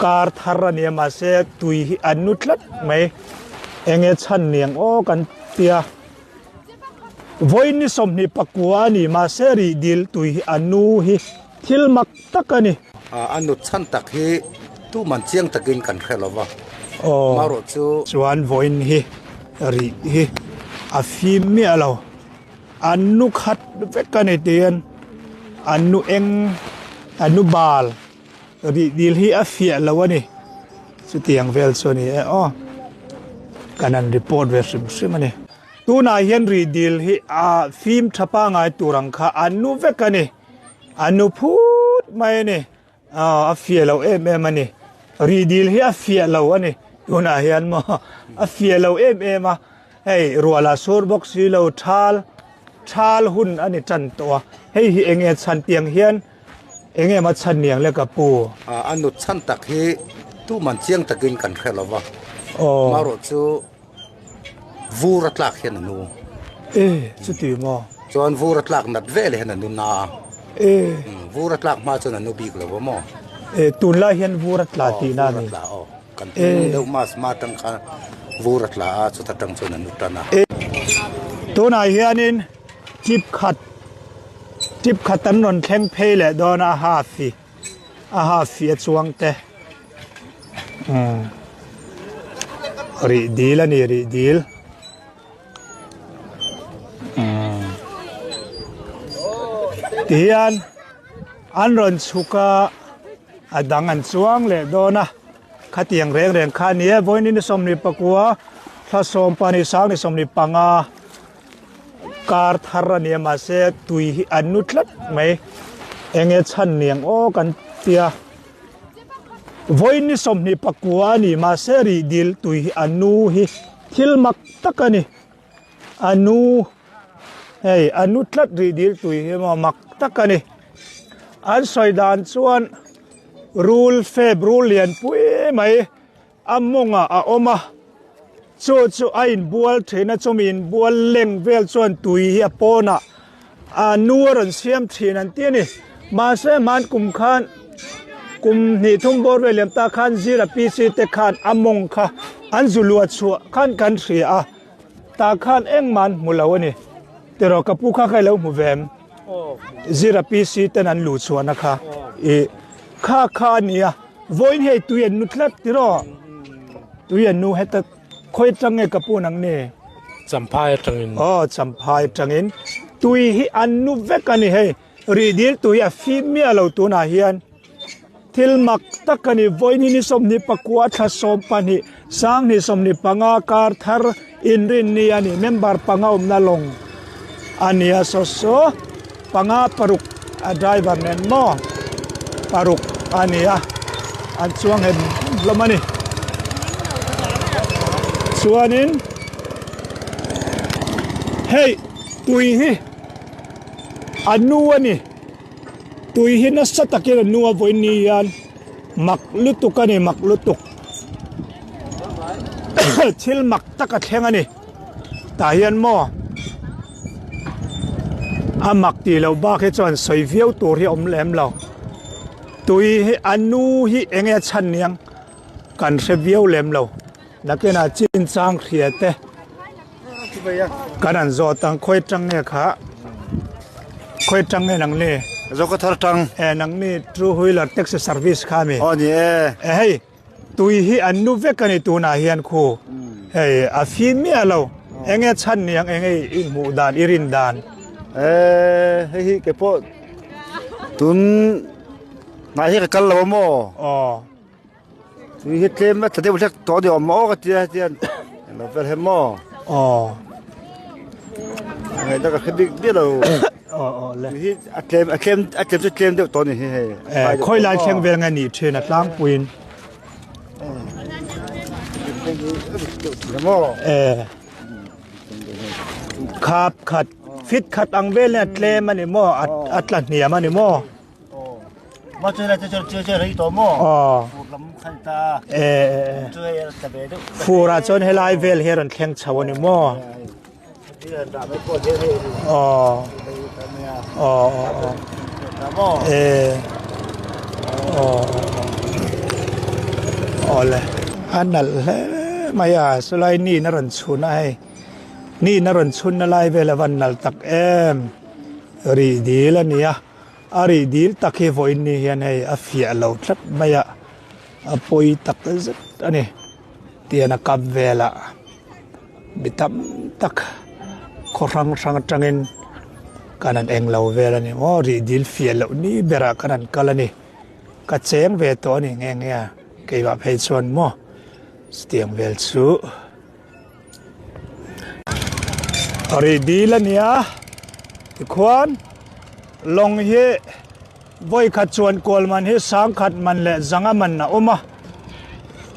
Kar thar a nia mahse tui hi a nu tlat mai. Enge chhan niang aw kan tia. Vawiin ni 24 a ni mahse rih dil tui hi a nu hi thil mak tak a ni. A nut chhan tak hi tuman chiang takin kan hre lo va, marawh chu. Chuan vawiin hi rih hi a fim miah lo. A nu khat vek a ni tiin a nu eng a nu bal rih dil hi a fiah lo a ni. Chutiang vel chu a ni e aw. Kan han report ve hrim hrim a ni. Tunah hian rih dil hi a fim tha pangai tur ang kha a nu vek a ni. A nu phut mai a ni. A fiah lo em em a ni. Rih dil hi a fiah lo a ni. Tunah hian maw a fiah lo em em a. Hei ruala sur bawk si lo thal thal hun a ni tan tawh a. Hei hi eng nge chhan tiang hian eng nge maw chhan niang le ka pu? A nut chhan tak hi tuman chiang takin kan hre lo va. Marawh chu Vur a tlak hian a nu. E, chuti maw? Chuan vur a tlak nat vel hian a nu na a. E. Vur a tlak hma chuan a nu bik lo va maw? E, tunlai hian vur a tla tihna a ni. Vur a tla aw. Kan tun deuh mas hma atang khan vur a tla a, chuta tang chuan a nu tan a. E, tunah hianin tip khat, tip khat an rawn thleng phei leh dawn a, half hi, a half hi a chuang te. Rih dil a ni rih dil tihian an rawn chhuk a a dang an chuang leh dawn a khatiang reng reng kha a ni e vawiin ni 24 thla 12 sang ni 15 kar thar a nia mahse tui hi an nu tlat mai eng nge chhan niang aw kan tia. Vawiin ni 24 a ni mahse rih dil tui hi a nu hi thil mak tak a ni. A nu hei a nu tlat rih dil tui hi maw mak tak a ni. An sawi dan chuan rul fep rul lian pui mai A mawngah a awm a, chu chu a inbual thin a, chumi inbual leng vel chuan tui hi a pawnah a nu a rawn siam thin an ti a ni. Mahse hman kum khan kum hnih thum bawr vel liam ta khan Zira PC te khan a mawng kha an zu luah chhuah khan kan hria a, tah khan engmah an hmu lo a ni. Tiraw ka pu kha kha i lo hmu ve em? Zira PC ten an luh chhuahna kha i kha kha a ni a. Vawiin hei tui an nu tlat tiraw? Tui an nu heta khawi atang nge ka pu nang ni? Champhai atangin. Aw Champhai atangin. Tui hi an nu vek a ni hei. Rihdil tui a fim miah lo tunah hian. Thil mak tak a ni. Vawiin hi ni 24 thla 12 2025 kar thar inrinni a ni. Member panga awmna lawng a ni a saw saw. Panga paruk a driver nen maw paruk a ni a an chuang hem hlawm a ni chuanin hei tui hi a nu a ni tui hi nasa takin a nu a vawiin ni hian mak lutuk a ni mak lutuk thil mak tak a thleng a ni. Tah hian maw a mak tih loh bak hi chuan sawi viau tur hi a awm lem lo tui hi a nu hi eng nge a chhan niang kan hre viau lem lo nakinah chinchang hria te kan han zawt ang khawi atang nge kha khawi atang nge nang ni Zokathar tang e nang ni two wheeler taxi service kha mi aw ni e e hei. Tui hi an nu vek a ni tunah hian khu hei a fim miah lo eng nge chhan niang eng nge i hmuh dan i rin dan. Eh hei hi ke pawh tun hnai hi ka kal lo a maw aw tui hi tlem a tla deuh hlek tawh a ni awm maw aw ka tia hetian englo vel hem maw aw ngaihna ka hre bik miah lo. Aw aw le. Hi a tlem a tlem a tlem chu tlem deuh tawh ni hi hei. Eh khawi lai thleng vel nge ni thin a tlangpuiin. Eh khap khat fit khat ang vel a tlem ani maw a tla hniam ani maw. Ma chu la chu chu chu rei tawh maw. Aw. Fur lam khan ta. Eh. Chu hei tla ve deuh. Furah chuan helai vel hi a rawn thleng chho ani maw. Aw aw aw e aw. Awle a nalh hle mai a chulai ni in a rawn chhun a hei ni in a rawn chhun na lai vel a van nalh tak em rih dil a ni a a rih dil tak hi vawiin ni hian hei a fiah lo tlat mai a a pawi tak zet a ni tian a kap velah mi tam tak khaw hrang hrang atangin kan han eng lo vel a ni maw rih dil fiah loh ni berah kan han kal a ni. Ka cheng ve tawh a ni nghe nghe a, keimah phei chuan maw chutiang vel chu rih dil a nia tikhuan lawng hi vawi khat chuan kual man hi sangkhat man leh zanga man a awm a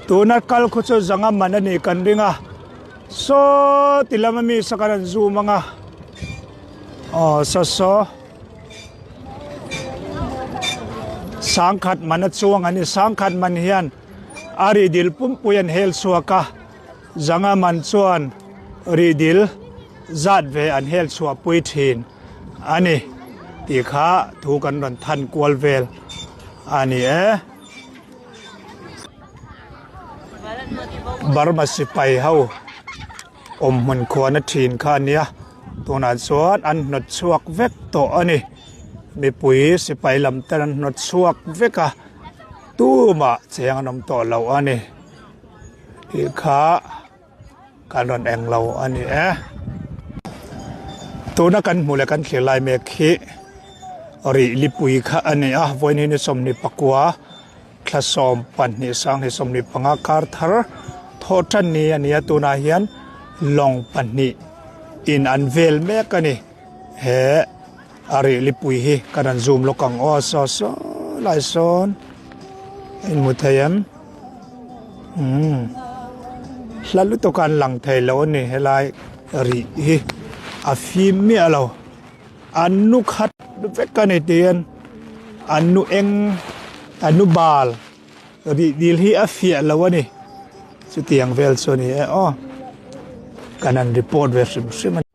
tuna kal khu chu zanga man a nih kan ring a saw ti lama mi sakan an zoom ang a aw saw saw. Sangkhat man a chuang a ni. Sangkhat man hian a rihdil pumpui an hel chhuak a, zanga man chuan rihdil zat ve an hel chhuah pui thin a ni tih kha thu kan rawn than kual vel a ni e. Burma sipai ho. Awm hmun khuan a thin kha a nia, tunah chuan an hnawt chhuak vek tawh a ni. Mipui sipai lam ten an hnawt chhuak vek a, tumah cheng an awm tawh lo a ni. Tih kha kan rawn eng lo a ni e. Tuna kan hmuh leh kan thlir lai mek hi rih lipui kha a ni a, vawiin hi ni 24. Thla 12 sanghnih 15 kar thar thawh tan ni a ni a, tunah hian lawng pahnih in an vel mek a ni. He a rih lipui hi kan han zoom lawk ang aw saw saw lai sawn a inhmu thei em? Umm hla lutuk a an lang thei lo a ni helai rih hi a fim miah lo. An nu khat vek a ni tiin an nu eng an nu bal rih dil hi a fiah lo a ni chutiang vel chu a ni e aw kan han report ve hrim hrim a ni.